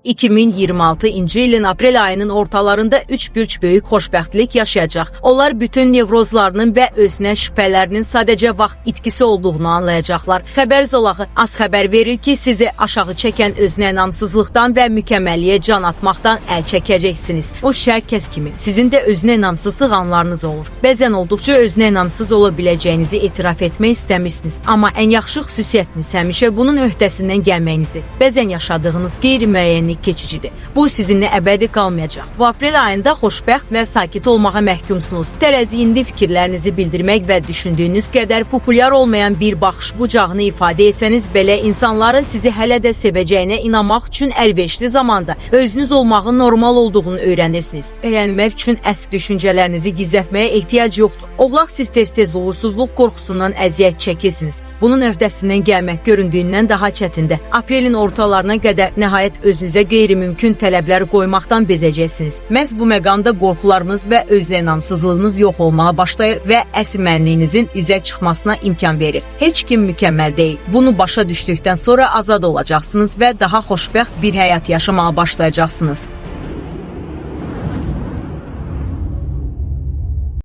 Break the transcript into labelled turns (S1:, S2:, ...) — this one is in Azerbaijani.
S1: 2026-cı ilin aprel ayının ortalarında üç bürc böyük xoşbəxtlik yaşayacaq. Onlar bütün nevrozlarının və özünə şübhələrinin sadəcə vaxt itkisi olduğunu anlayacaqlar. Xəbər zolağı az xəbər verir ki, sizi aşağı çəkən özünə inamsızlıqdan və mükəmməlliyə can atmaqdan əl çəkəcəksiniz. O hər kəs kimi sizin də özünə inamsızlıq anlarınız olur. Bəzən olduqca özünə inamsız ola biləcəyinizi etiraf etmək istəmirsiniz. Amma ən yaxşı xüsusiyyətiniz həmişə bunun öhdəsindən gəlməyinizdir. Bəzən yaşadığınız qeyri-müəyyənlik keçicidir. Bu sizinlə əbədi qalmayacaq. Bu aprel ayında xoşbəxt və sakit olmağa məhkumsunuz. Tərəzi indi fikirlərinizi bildirmək və düşündüyünüz qədər populyar olmayan bir baxış bucağını ifadə etsəniz belə insanların sizi hələ də sevəcəyinə inanmaq üçün əlverişli zamanda özünüz olmağın normal olduğunu öyrənirsiniz. Bəyənmək üçün əsl düşüncələrinizi gizlətməyə ehtiyac yoxdur. Oğlaq siz tez-tez uğursuzluq qorxusundan əziyyət çəkirsiniz. Bunun öhdəsindən gəlmək göründüyündən daha çətindir. Aprelin ortalarına qədər nəhayət özünüzə qeyri-mümkün tələblər qoymaqdan bezəcəksiniz. Məhz bu məqamda qorxularınız və özünə inamsızlığınız yox olmağa başlayır və əsl mənliyinizin üzə çıxmasına imkan verir. Heç kim mükəmməl deyil. Bunu başa düşdükdən sonra azad olacaqsınız və daha xoşbəxt bir həyat yaşamağa başlayacaqsınız.